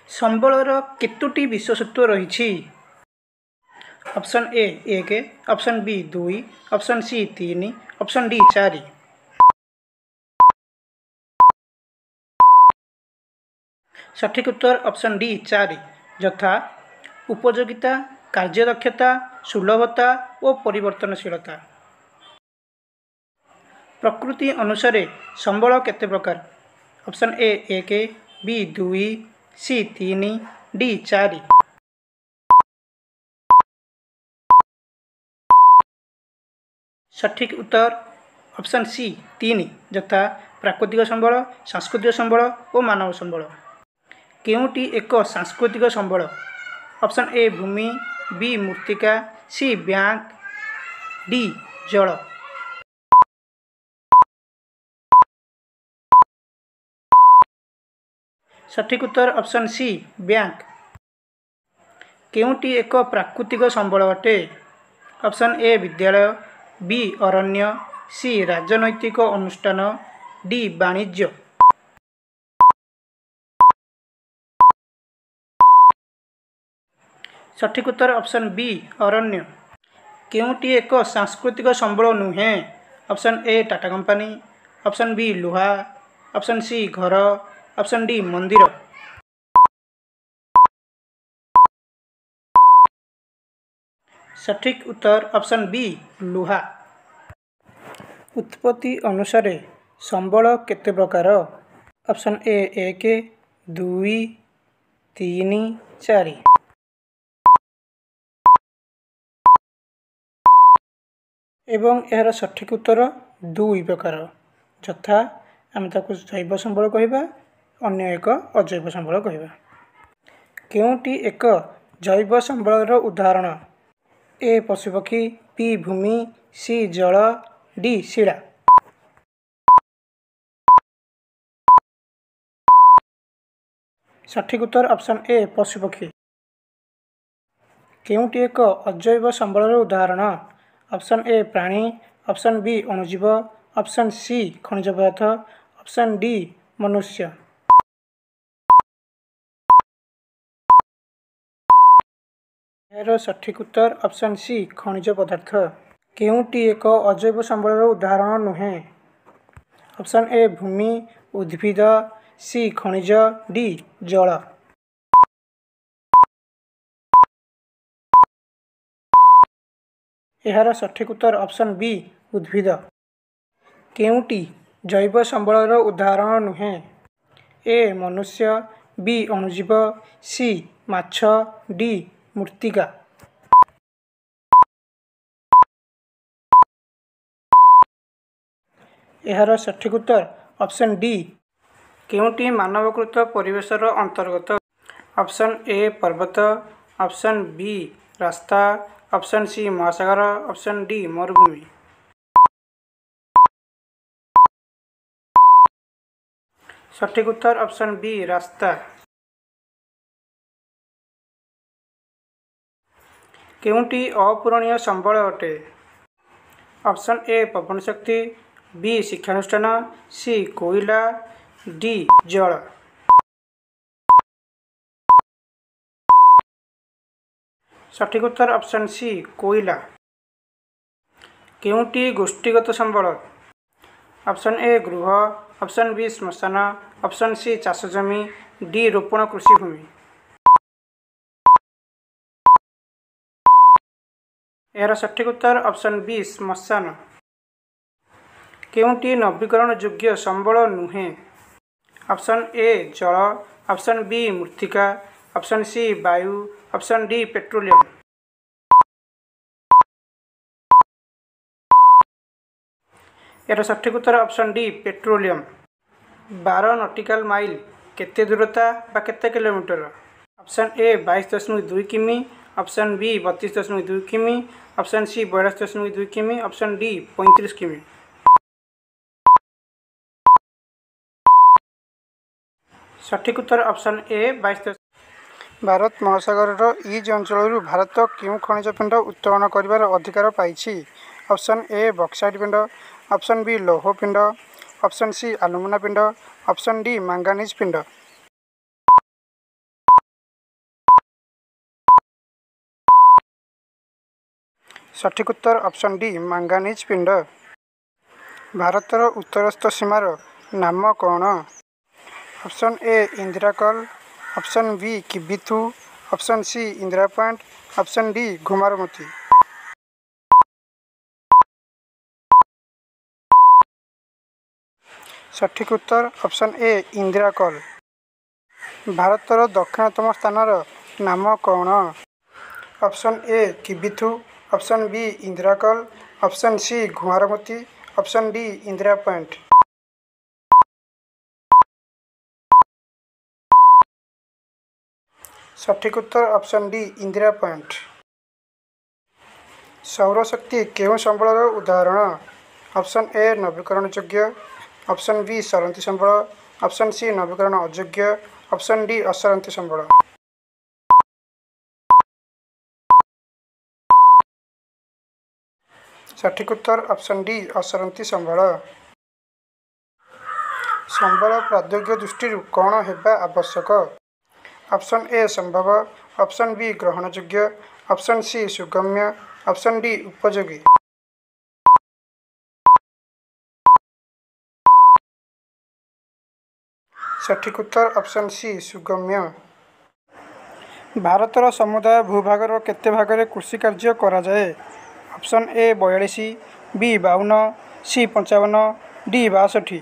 ସମ୍ବଳର କେତୋଟି ବିଶେଷତ୍ୱ ରହିଛି? ଅପସନ୍ ଏ 1, option B 2, option C 3, option D 4। ସଠିକ୍ ଉତ୍ତର ଅପସନ୍ ଡି 4, ଯଥା ଉପଯୋଗିତା, କାର୍ଯ୍ୟଦକ୍ଷତା, ସୁଲଭତା ଓ ପରିବର୍ତ୍ତନଶୀଳତା। ପ୍ରକୃତି ଅନୁସାରେ ସମ୍ବଳ କେତେ ପ୍ରକାର? Option A 1, B 2, C 3, D 4। ସଠିକ୍ ଉତ୍ତର ଅପସନ୍ ସି 3, ଯଥା ପ୍ରାକୃତିକ ସମ୍ବଳ, ସାଂସ୍କୃତିକ ସମ୍ବଳ ଓ ମାନବ ସମ୍ବଳ। କେଉଁଟି ଏକ ସାଂସ୍କୃତିକ ସମ୍ବଳ? ଅପସନ୍ ଏ ଭୂମି, ବି ମୃତ୍ତିକା, ସି ବ୍ୟାଙ୍କ, ଡି ଜଳ। ସଠିକ୍ ଉତ୍ତର ଅପସନ୍ ସି ବ୍ୟାଙ୍କ। କେଉଁଟି ଏକ ପ୍ରାକୃତିକ ସମ୍ବଳ ଅଟେ? ଅପସନ୍ ଏ ବିଦ୍ୟାଳୟ, ବି ଅରଣ୍ୟ, ସି ରାଜନୈତିକ ଅନୁଷ୍ଠାନ, ଡି ବାଣିଜ୍ୟ। ସଠିକ୍ ଉତ୍ତର ଅପସନ୍ ବି ଅରଣ୍ୟ। କେଉଁଟି ଏକ ସାଂସ୍କୃତିକ ସମ୍ବଳ ନୁହେଁ? Option A Tata company, option B ଲୁହା, ଅପସନ୍ ସି ଘର, ଅପସନ୍ ଡି ମନ୍ଦିର। ସଠିକ୍ ଉତ୍ତର ଅପସନ୍ ବି ଲୁହା। ଉତ୍ପତ୍ତି ଅନୁସାରେ ସମ୍ବଳ କେତେ ପ୍ରକାର? Option A 1, 2, 3, 4। ଏବଂ ଏହାର ସଠିକ୍ ଉତ୍ତର 2 ପ୍ରକାର, ଯଥା ଆମେ ତାକୁ ଜୈବ ସମ୍ବଳ କହିବା, ଅନ୍ୟ ଏକ ଅଜୈବ ସମ୍ବଳ କହିବା। କେଉଁଟି ଏକ ଜୈବ ସମ୍ବଳର ଉଦାହରଣ? ଏ ପଶୁପକ୍ଷୀ, ବି ଭୂମି, ସି ଜଳ, ଡି ଶିଳା। ସଠିକ୍ ଉତ୍ତର ଅପସନ୍ ଏ ପଶୁପକ୍ଷୀ। କେଉଁଟି ଏକ ଅଜୈବ ସମ୍ବଳର ଉଦାହରଣ? ଅପସନ୍ ଏ ପ୍ରାଣୀ, ଅପସନ୍ ବି ଅଣୁଜୀବ, ଅପସନ୍ ସି ଖଣିଜ ପଦାର୍ଥ, ଅପସନ୍ ଡି ମନୁଷ୍ୟ। ଏହାର ସଠିକ୍ ଉତ୍ତର ଅପସନ୍ ସି ଖଣିଜ ପଦାର୍ଥ। କେଉଁଟି ଏକ ଅଜୈବ ସମ୍ବଳର ଉଦାହରଣ ନୁହେଁ? ଅପସନ୍ ଏ ଭୂମି, ଉଦ୍ଭିଦ, ସି ଖଣିଜ, ଡି ଜଳ। ଏହାର ସଠିକ୍ ଉତ୍ତର ଅପସନ୍ ବି ଉଦ୍ଭିଦ। କେଉଁଟି ଜୈବ ସମ୍ବଳର ଉଦାହରଣ ନୁହେଁ? ଏ ମନୁଷ୍ୟ, ବି ଅଣୁଜୀବ, ସି ମାଛ, ଡି ମୃତ୍ତିକା। ଏହାର ସଠିକ୍ ଉତ୍ତର ଅପସନ୍ ଡି। କେଉଁଟି ମାନବକୃତ ପରିବେଶର ଅନ୍ତର୍ଗତ? ଅପସନ୍ ଏ ପର୍ବତ, ଅପସନ୍ ବି ରାସ୍ତା, ଅପସନ୍ ସି ମହାସାଗର, ଅପସନ୍ ଡି ମରୁଭୂମି। ସଠିକ୍ ଉତ୍ତର ଅପସନ୍ ବି ରାସ୍ତା। କେଉଁଟି ଅପୂରଣୀୟ ସମ୍ବଳ ଅଟେ? ଅପସନ୍ ଏ ପବନ ଶକ୍ତି, ବି ଶିକ୍ଷାନୁଷ୍ଠାନ, ସି କୋଇଲା, ଡି ଜଳ। ସଠିକ୍ ଉତ୍ତର ଅପସନ୍ ସି କୋଇଲା। କେଉଁଟି ଗୋଷ୍ଠୀଗତ ସମ୍ବଳ? ଅପସନ୍ ଏ ଗୃହ, ଅପସନ୍ ବି ଶ୍ମଶାନ, ଅପସନ୍ ସି ଚାଷ ଜମି, ଡି ରୋପଣ କୃଷିଭୂମି। ଏହାର ସଠିକ୍ ଉତ୍ତର ଅପସନ୍ ବି ଶ୍ମଶାନ। କେଉଁଟି ନବୀକରଣ ଯୋଗ୍ୟ ସମ୍ବଳ ନୁହେଁ? ଅପସନ୍ ଏ ଜଳ, ଅପସନ୍ ବି ମୃତ୍ତିକା, ଅପସନ୍ ସି ବାୟୁ, ଅପସନ୍ ଡି ପେଟ୍ରୋଲିୟମ। ଏହାର ସଠିକ୍ ଉତ୍ତର option D petroleum. 12 nautical mile କେତେ ଦୂରତା ବା କେତେ କିଲୋମିଟର? ଅପସନ୍ ଏ 22.2 କିମି, ଅପସନ୍ ବି 32.2 କିମି, ଅପସନ୍ ସି 42.2 କିମି, ଅପସନ୍ ଡି 35 କିମି। ସଠିକ୍ ଉତ୍ତର ଅପସନ୍ ଏ 22। ଭାରତ ମହାସାଗରର ଇଜ୍ ଅଞ୍ଚଳରୁ ଭାରତ କେଉଁ ଖଣିଜ ପିଣ୍ଡ ଉତ୍ତୋଳନ କରିବାର ଅଧିକାର ପାଇଛି? ଅପସନ୍ ଏ ବକ୍ସାଇଟ୍ ପିଣ୍ଡ, ଅପସନ୍ ବି ଲୌହ ପିଣ୍ଡ, ଅପସନ୍ ସି ଆଲୁମିନା ପିଣ୍ଡ, ଅପସନ୍ ଡି ମାଙ୍ଗାନିଜ୍ ପିଣ୍ଡ। ସଠିକ୍ ଉତ୍ତର ଅପସନ୍ ଡି ମାଙ୍ଗାନିଜ୍ ପିଣ୍ଡ। ଭାରତର ଉତ୍ତରସ୍ଥ ସୀମାର ନାମ କ'ଣ? Option A Indira call, option B Kibithu, option C Indira point, option D Ghumarmoti. ସଠିକ୍ ଉତ୍ତର ଅପସନ୍ ଏ ଇନ୍ଦିରା କଲ୍। ଭାରତର ଦକ୍ଷିଣତମ ସ୍ଥାନର ନାମ କ'ଣ? Option A Kibithu, option B Indira call, option C Ghumarmoti, option D Indira point. ସଠିକ୍ ଉତ୍ତର option D Indira point. ସୌରଶକ୍ତି କେଉଁ ସମ୍ବଳର ଉଦାହରଣ? ଅପସନ୍ ଏ ନବୀକରଣ ଯୋଗ୍ୟ, ଅପସନ୍ ବି ସରନ୍ତି ସମ୍ବଳ, ଅପସନ୍ ସି ନବୀକରଣ ଅଯୋଗ୍ୟ, ଅପସନ୍ ଡି ଅସରନ୍ତି ସମ୍ବଳ। ସଠିକ୍ ଉତ୍ତର ଅପସନ୍ ଡି ଅସରନ୍ତି ସମ୍ବଳ। ସମ୍ବଳ ପ୍ରାଦୁର୍ଭାବ ଦୃଷ୍ଟିରୁ କ'ଣ ହେବା ଆବଶ୍ୟକ? ଅପସନ୍ ଏ ସମ୍ଭବ, ଅପସନ୍ ବି ଗ୍ରହଣଯୋଗ୍ୟ, ଅପସନ୍ ସି ସୁଗମ୍ୟ, ଅପସନ୍ ଡି ଉପଯୋଗୀ। ସଠିକ୍ ଉତ୍ତର ଅପସନ୍ ସି ସୁଗମ୍ୟ। ଭାରତର ସମୁଦାୟ ଭୂଭାଗର କେତେ ଭାଗରେ କୃଷି କାର୍ଯ୍ୟ କରାଯାଏ? Option A 42, B 52, C 55, D 62।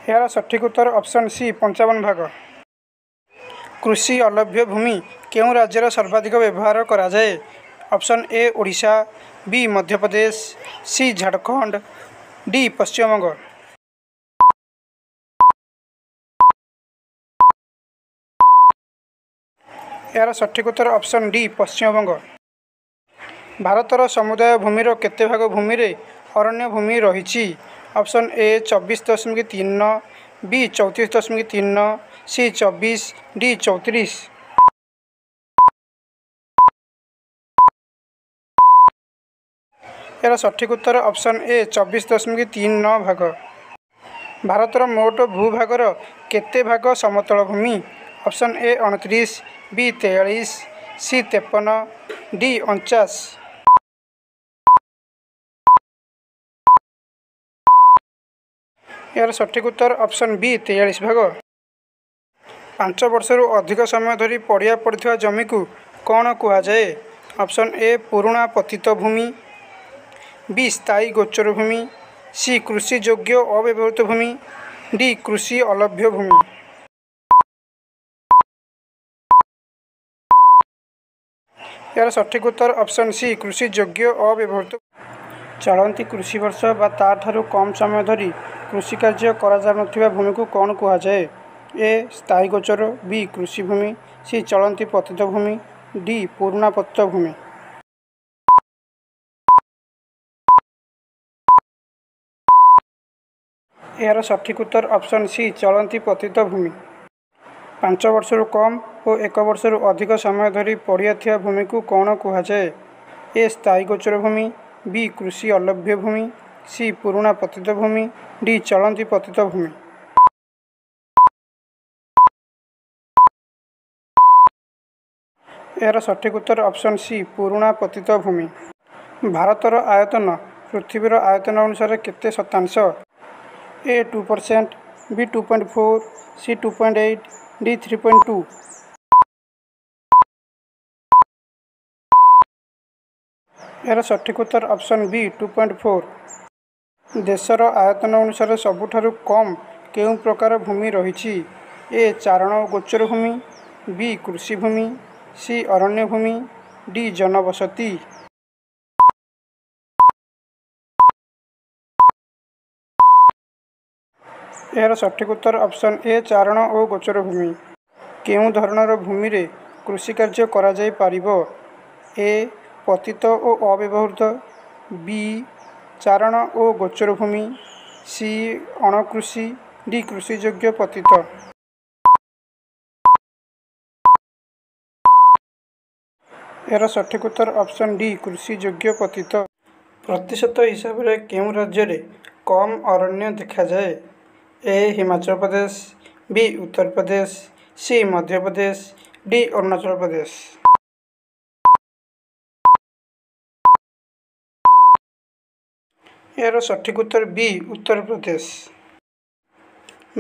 ଏହାର ସଠିକ୍ ଉତ୍ତର ଅପସନ୍ ସି 55 ଭାଗ। କୃଷି ଅଲଭ୍ୟ ଭୂମି କେଉଁ ରାଜ୍ୟରେ ସର୍ବାଧିକ ବ୍ୟବହାର କରାଯାଏ? Option A Odisha, B Madhya Pradesh, C Jharkhand, D Paschimbanga. ଏହାର ସଠିକ୍ ଉତ୍ତର ଅପସନ୍ ଡି ପଶ୍ଚିମବଙ୍ଗ। ଭାରତର ସମୁଦାୟ ଭୂମିର କେତେ ଭାଗ ଭୂମିରେ ଅରଣ୍ୟ ଭୂମି ରହିଛି? ଅପସନ୍ ଏ 24.39, ବି 34.39, ସି 24, ଡି 34। ଏହାର ସଠିକ୍ ଉତ୍ତର ଅପସନ୍ ଏ 24.39 ଭାଗ। ଭାରତର ମୋଟ ଭୂଭାଗର କେତେ ଭାଗ ସମତଳ ଭୂମି? Option A 29, B 43, C 53, D 49। ଏହାର ସଠିକ୍ ଉତ୍ତର ଅପସନ୍ ବି 43 ଭାଗ। 5 ବର୍ଷରୁ ଅଧିକ ସମୟ ଧରି ପଡ଼ିଆ ପଡ଼ିଥିବା ଜମିକୁ କ'ଣ କୁହାଯାଏ? ଅପସନ୍ ଏ ପୁରୁଣା ପତିତ ଭୂମି, ବି ସ୍ଥାୟୀ ଗୋଚର ଭୂମି, ସି କୃଷି ଯୋଗ୍ୟ ଅବ୍ୟବହୃତ ଭୂମି, ଡି କୃଷି ଅଲଭ୍ୟ ଭୂମି। ଏହାର ସଠିକ୍ ଉତ୍ତର ଅପସନ୍ ସି କୃଷି ଯୋଗ୍ୟ ଅବ୍ୟବହୃତ। ଚଳନ୍ତି କୃଷି ବର୍ଷ ବା ତା'ଠାରୁ କମ୍ ସମୟ ଧରି କୃଷି କାର୍ଯ୍ୟ କରାଯାଉନଥିବା ଭୂମିକୁ କ'ଣ କୁହାଯାଏ? ଏ ସ୍ଥାୟୀ ଗୋଚର, ବି କୃଷି ଭୂମି, ସି ଚଳନ୍ତି ପତିତ ଭୂମି, ଡି ପୁରୁଣା ପତିତ ଭୂମି। ଏହାର ସଠିକ୍ ଉତ୍ତର ଅପସନ୍ ସି ଚଳନ୍ତି ପତିତ ଭୂମି। 5 ବର୍ଷରୁ କମ୍ ଓ 1 ବର୍ଷରୁ ଅଧିକ ସମୟ ଧରି ପଡ଼ିଆ ଥିବା ଭୂମିକୁ କ'ଣ କୁହାଯାଏ? ଏ ସ୍ଥାୟୀ ଗୋଚର ଭୂମି, ବି କୃଷି ଅଲଭ୍ୟ ଭୂମି, ସି ପୁରୁଣା ପତିତ ଭୂମି, ଡି ଚଳନ୍ତି ପତିତ ଭୂମି। ଏହାର ସଠିକ୍ ଉତ୍ତର ଅପସନ୍ ସି ପୁରୁଣା ପତିତ ଭୂମି। ଭାରତର ଆୟତନ ପୃଥିବୀର ଆୟତନ ଅନୁସାରେ କେତେ ଶତାଂଶ? ଏ 2%, ବି 2.4, ସି 2.8, ଡି 3.2। ଏହାର ସଠିକ୍ ଉତ୍ତର ଅପସନ୍ ବି 2.4। ଦେଶର ଆୟତନ ଅନୁସାରେ ସବୁଠାରୁ କମ୍ କେଉଁ ପ୍ରକାର ଭୂମି ରହିଛି? ଏ ଚାରଣ ଓ ଗୋଚର ଭୂମି, ବି କୃଷି ଭୂମି, ସି ଅରଣ୍ୟ ଭୂମି, ଡି ଜନବସତି। ଏହାର ସଠିକ୍ ଉତ୍ତର ଅପସନ୍ ଏ ଚାରଣ ଓ ଗୋଚର ଭୂମି। କେଉଁ ଧରଣର ଭୂମିରେ କୃଷି କାର୍ଯ୍ୟ କରାଯାଇପାରିବ? ଏ ପତିତ ଓ ଅବ୍ୟବହୃତ, ବି ଚାରଣ ଓ ଗୋଚର ଭୂମି, ସି ଅଣକୃଷି, ଡି କୃଷିଯୋଗ୍ୟ ପତିତ। ଏହାର ସଠିକ୍ ଉତ୍ତର ଅପସନ୍ ଡି କୃଷିଯୋଗ୍ୟ ପତିତ। ପ୍ରତିଶତ ହିସାବରେ କେଉଁ ରାଜ୍ୟରେ କମ୍ ଅରଣ୍ୟ ଦେଖାଯାଏ? ଏ ହିମାଚଳ ପ୍ରଦେଶ, ବି ଉତ୍ତରପ୍ରଦେଶ, ସି ମଧ୍ୟପ୍ରଦେଶ, ଡି ଅରୁଣାଚଳ ପ୍ରଦେଶ। ଏହାର ସଠିକ୍ ଉତ୍ତର ବି ଉତ୍ତରପ୍ରଦେଶ।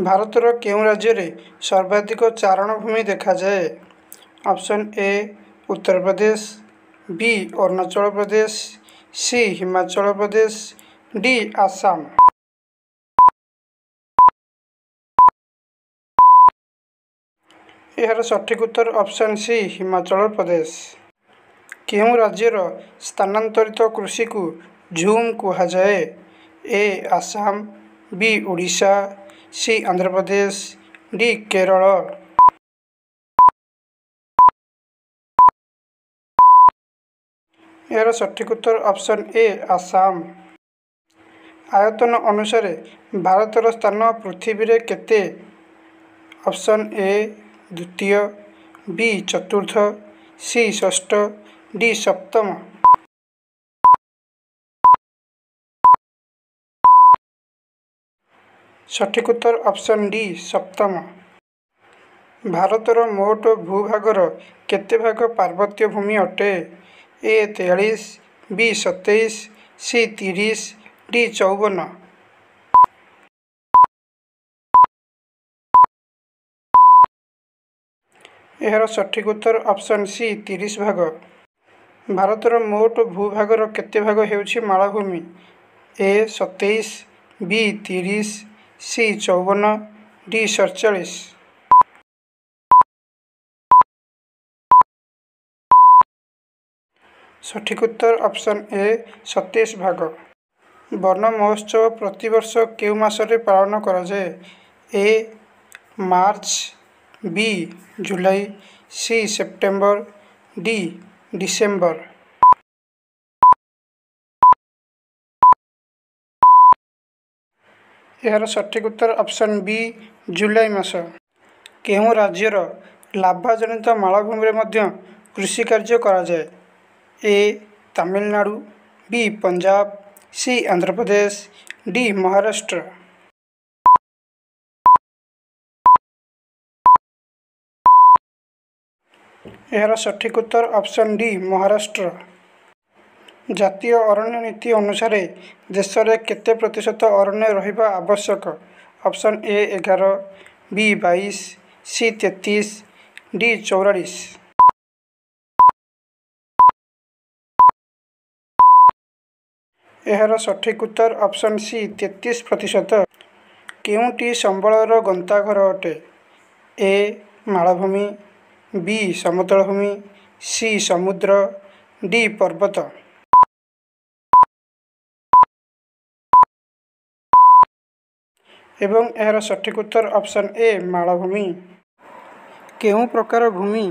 ଭାରତର କେଉଁ ରାଜ୍ୟରେ ସର୍ବାଧିକ ଚାରଣଭୂମି ଦେଖାଯାଏ? Option A Uttar Pradesh, B Arunachal Pradesh, C Himachal Pradesh, D Assam. ଏହାର ସଠିକ୍ ଉତ୍ତର ଅପସନ୍ ସି ହିମାଚଳ ପ୍ରଦେଶ। କେଉଁ ରାଜ୍ୟର ସ୍ଥାନାନ୍ତରିତ କୃଷିକୁ ଝୁମ୍ କୁହାଯାଏ? A Assam, B Odisha, C Andhra Pradesh, D Kerala. ଏହାର ସଠିକ୍ ଉତ୍ତର ଅପସନ୍ ଏ ଆସାମ। ଆୟତନ ଅନୁସାରେ ଭାରତର ସ୍ଥାନ ପୃଥିବୀରେ କେତେ? ଅପସନ୍ ଏ ଦ୍ୱିତୀୟ, ବି ଚତୁର୍ଥ, ସି ଷଷ୍ଠ, ଡି ସପ୍ତମ। ସଠିକ୍ ଉତ୍ତର ଅପସନ୍ ଡି ସପ୍ତମ। ଭାରତର ମୋଟ ଭୂଭାଗର କେତେ ଭାଗ ପାର୍ବତ୍ୟ ଭୂମି ଅଟେ? ଏ 43, ବି 27, ସି 30, ଡି 54। ଏହାର ସଠିକ୍ ଉତ୍ତର ଅପସନ୍ ସି 30 ଭାଗ। ଭାରତର ମୋଟ ଭୂଭାଗର କେତେ ଭାଗ ହେଉଛି ମାଳଭୂମି? ଏ 27, ବି 30, ସି 54, ଡି 47। ସଠିକ୍ ଉତ୍ତର ଅପସନ୍ ଏ 27 ଭାଗ। ବନ ମହୋତ୍ସବ ପ୍ରତିବର୍ଷ କେଉଁ ମାସରେ ପାଳନ କରାଯାଏ? A March, B July, C September, D December. ଏହାର ସଠିକ୍ ଉତ୍ତର ଅପସନ୍ ବି ଜୁଲାଇ ମାସ। କେଉଁ ରାଜ୍ୟର ଲାଭାଜନିତ ମାଳଭୂମିରେ ମଧ୍ୟ କୃଷି କାର୍ଯ୍ୟ କରାଯାଏ? A Tamil Nadu, B Punjab, C Andhra Pradesh, D Maharashtra. ଏହାର ସଠିକ୍ ଉତ୍ତର ଅପସନ୍ ଡି ମହାରାଷ୍ଟ୍ର। ଜାତୀୟ ଅରଣ୍ୟ ନୀତି ଅନୁସାରେ ଦେଶରେ କେତେ ପ୍ରତିଶତ ଅରଣ୍ୟ ରହିବା ଆବଶ୍ୟକ? ଅପସନ୍ ଏ 11, ବି 22, ସି 33, ଡି 44। ଏହାର ସଠିକ୍ ଉତ୍ତର ଅପସନ୍ ସି 33%। କେଉଁଟି ସମ୍ବଳର ଗନ୍ତାଘର ଅଟେ? ଏ ମାଳଭୂମି, ବି ସମତଳ ଭୂମି, ସି ସମୁଦ୍ର, ଡି ପର୍ବତ। ଏବଂ ଏହାର ସଠିକ୍ ଉତ୍ତର ଅପସନ୍ ଏ ମାଳଭୂମି। କେଉଁ ପ୍ରକାର ଭୂମି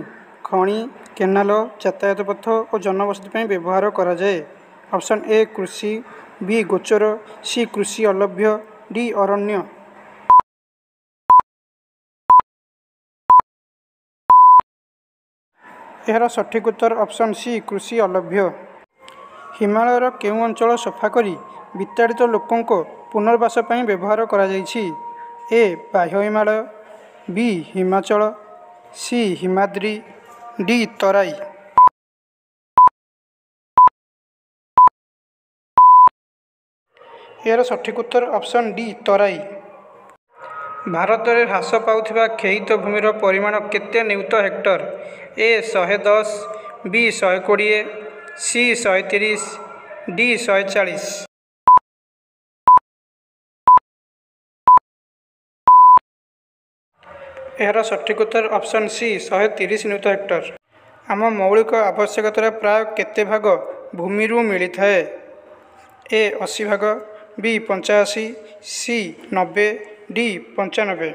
ଖଣି, କେନାଲ, ଯାତାୟାତ ପଥ ଓ ଜନବସତି ପାଇଁ ବ୍ୟବହାର କରାଯାଏ? ଅପସନ୍ ଏ କୃଷି, ବି ଗୋଚର, ସି କୃଷି ଅଲଭ୍ୟ, ଡି ଅରଣ୍ୟ। ଏହାର ସଠିକ୍ ଉତ୍ତର ଅପସନ୍ ସି କୃଷି ଅଲଭ୍ୟ। ହିମାଳୟର କେଉଁ ଅଞ୍ଚଳ ସଫା କରି ବିତାଡ଼ିତ ଲୋକଙ୍କ ପୁନର୍ବାସ ପାଇଁ ବ୍ୟବହାର କରାଯାଇଛି? ଏ ବାହ୍ୟ ହିମାଳୟ, ବି ହିମାଚଳ, ସି ହିମାଦ୍ରି, ଡି ତରାଇ। ଏହାର ସଠିକ୍ ଉତ୍ତର ଅପସନ୍ ଡି ତରାଇ। ଭାରତରେ ହ୍ରାସ ପାଉଥିବା କ୍ଷୟିତ ଭୂମିର ପରିମାଣ କେତେ ନିୟୁତ ହେକ୍ଟର? ଏ 110, ବି 120, ସି 130, ଡି 140। ଏହାର ସଠିକ୍ ଉତ୍ତର ଅପସନ୍ ସି 130 ନିୟୁତ ହେକ୍ଟର। ଆମ ମୌଳିକ ଆବଶ୍ୟକତାର ପ୍ରାୟ କେତେ ଭାଗ ଭୂମିରୁ ମିଳିଥାଏ? ଏ 80 ଭାଗ, ବି 85, ସି 90, ଡି 95।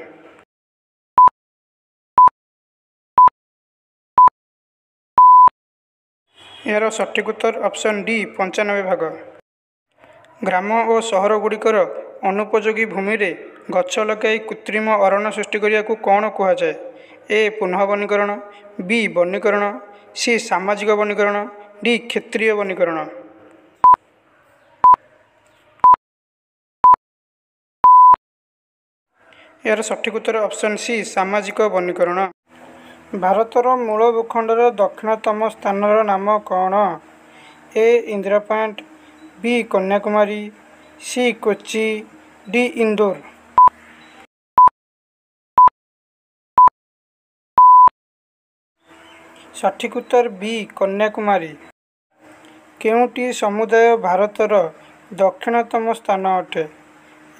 ଏହାର ସଠିକ୍ ଉତ୍ତର ଅପସନ୍ ଡି 95 ଭାଗ। ଗ୍ରାମ ଓ ସହରଗୁଡ଼ିକର ଅନୁପଯୋଗୀ ଭୂମିରେ ଗଛ ଲଗାଇ କୃତ୍ରିମ ଅରଣ୍ୟ ସୃଷ୍ଟି କରିବାକୁ କ'ଣ କୁହାଯାଏ? ଏ ପୁନଃବନୀକରଣ, ବି ବନୀକରଣ, ସି ସାମାଜିକ ବନୀକରଣ, ଡି କ୍ଷେତ୍ରୀୟ ବନୀକରଣ। ଏହାର ସଠିକ୍ ଉତ୍ତର ଅପସନ୍ ସି ସାମାଜିକ ବନୀକରଣ। ଭାରତର ମୂଳ ଭୂଖଣ୍ଡର ଦକ୍ଷିଣତମ ସ୍ଥାନର ନାମ କ'ଣ? ଏ ଇନ୍ଦିରା ପଏଣ୍ଟ, ବି କନ୍ୟାକୁମାରୀ, ସି କୋଚି, ଡି ଇନ୍ଦୋର। ସଠିକ୍ ଉତ୍ତର ବି କନ୍ୟାକୁମାରୀ। କେଉଁଟି ସମୁଦାୟ ଭାରତର ଦକ୍ଷିଣତମ ସ୍ଥାନ ଅଟେ?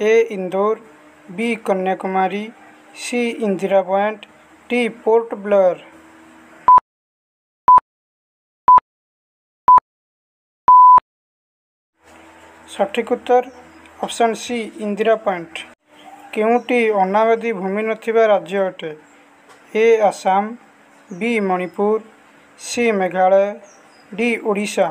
A Indore, B Kanyakumari, C Indira Point, D Port Blair. ସଠିକ୍ ଉତ୍ତର ଅପସନ୍ ସି ଇନ୍ଦିରା ପଏଣ୍ଟ। କେଉଁଟି ଅନାବାଦୀ ଭୂମି ନଥିବା ରାଜ୍ୟ ଅଟେ? ଏ ଆସାମ, ବି ମଣିପୁର, ସି ମେଘାଳୟ, ଡି ଓଡ଼ିଶା।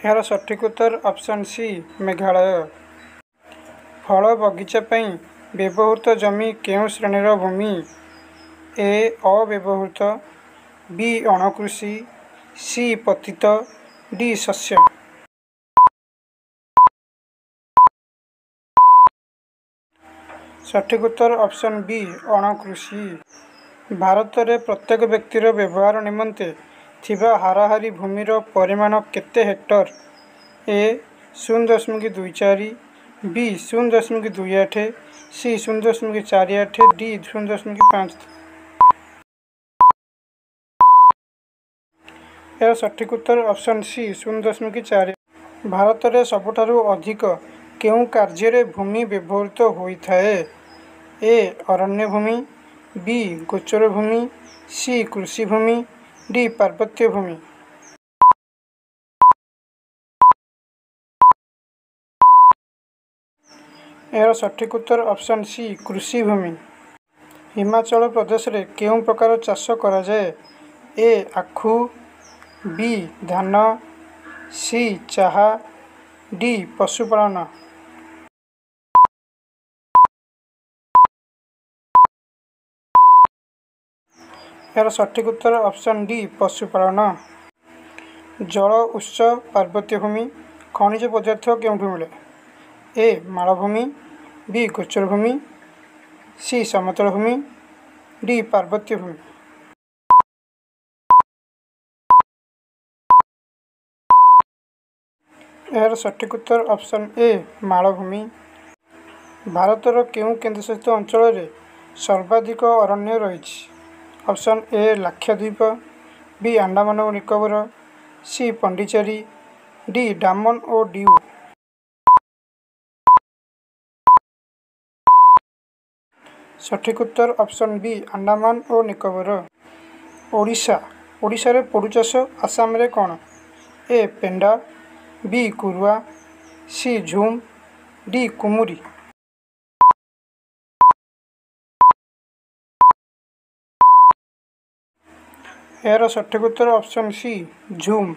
ଏହାର ସଠିକ୍ ଉତ୍ତର ଅପସନ୍ ସି ମେଘାଳୟ। ଫଳ ବଗିଚା ପାଇଁ ବ୍ୟବହୃତ ଜମି କେଉଁ ଶ୍ରେଣୀର ଭୂମି? ଏ ଅବ୍ୟବହୃତ, ବି ଅଣକୃଷି, ସି ପତିତ, ଡି ଶସ୍ୟ। ସଠିକ୍ ଉତ୍ତର ଅପସନ୍ ବି ଅଣକୃଷି। ଭାରତରେ ପ୍ରତ୍ୟେକ ବ୍ୟକ୍ତିର ବ୍ୟବହାର ନିମନ୍ତେ ଥିବା ହାରାହାରି ଭୂମିର ପରିମାଣ କେତେ ହେକ୍ଟର? ଏ 0.24, ବି 0.28, ସି 0.48, ଡି 0.5। ଏହାର ସଠିକ୍ ଉତ୍ତର ଅପସନ୍ ସି 0.4। ଭାରତରେ ସବୁଠାରୁ ଅଧିକ କେଉଁ କାର୍ଯ୍ୟରେ ଭୂମି ବ୍ୟବହୃତ ହୋଇଥାଏ? ଏ ଅରଣ୍ୟ ଭୂମି, ବି ଗୋଚର ଭୂମି, ସି କୃଷି ଭୂମି, ଡି ପାର୍ବତ୍ୟ ଭୂମି। ଏହାର ସଠିକ୍ ଉତ୍ତର ଅପସନ୍ ସି କୃଷି ଭୂମି। ହିମାଚଳ ପ୍ରଦେଶରେ କେଉଁ ପ୍ରକାର ଚାଷ କରାଯାଏ? ଏ ଆଖୁ, ବି ଧାନ, ସି ଚାହା, ଡି ପଶୁପାଳନ। ଏହାର ସଠିକ୍ ଉତ୍ତର ଅପସନ୍ ଡି ପଶୁପାଳନ। ଜଳ ଉତ୍ସ, ପାର୍ବତ୍ୟ ଭୂମି, ଖଣିଜ ପଦାର୍ଥ କେଉଁଠୁ ମିଳେ? ଏ ମାଳଭୂମି, ବି ଗୋଚର ଭୂମି, ସି ସମତଳ ଭୂମି, ଡି ପାର୍ବତ୍ୟ ଭୂମି। ଏହାର ସଠିକ୍ ଉତ୍ତର ଅପସନ୍ ଏ ମାଳଭୂମି। ଭାରତର କେଉଁ କେନ୍ଦ୍ରଶାସିତ ଅଞ୍ଚଳରେ ସର୍ବାଧିକ ଅରଣ୍ୟ ରହିଛି? Option A Lakshadweep, B Andaman ଓ ନିକୋବର, ସି ପଣ୍ଡିଚେରୀ, ଡି ଡାମନ ଓ ଡିଉ। ସଠିକ୍ ଉତ୍ତର ଅପସନ୍ ବି ଆଣ୍ଡାମାନ ଓ ନିକୋବର। ଓଡ଼ିଶା, ଓଡ଼ିଶାରେ ପୋଡ଼ୁ ଚାଷ, ଆସାମରେ କ'ଣ? ଏ ପେଣ୍ଡା, ବି କୁରୁଆ, ସି ଝୁମ୍, ଡି କୁମୁରି। ଏହାର ସଠିକ୍ ଉତ୍ତର ଅପସନ୍ ସି ଝୁମ୍।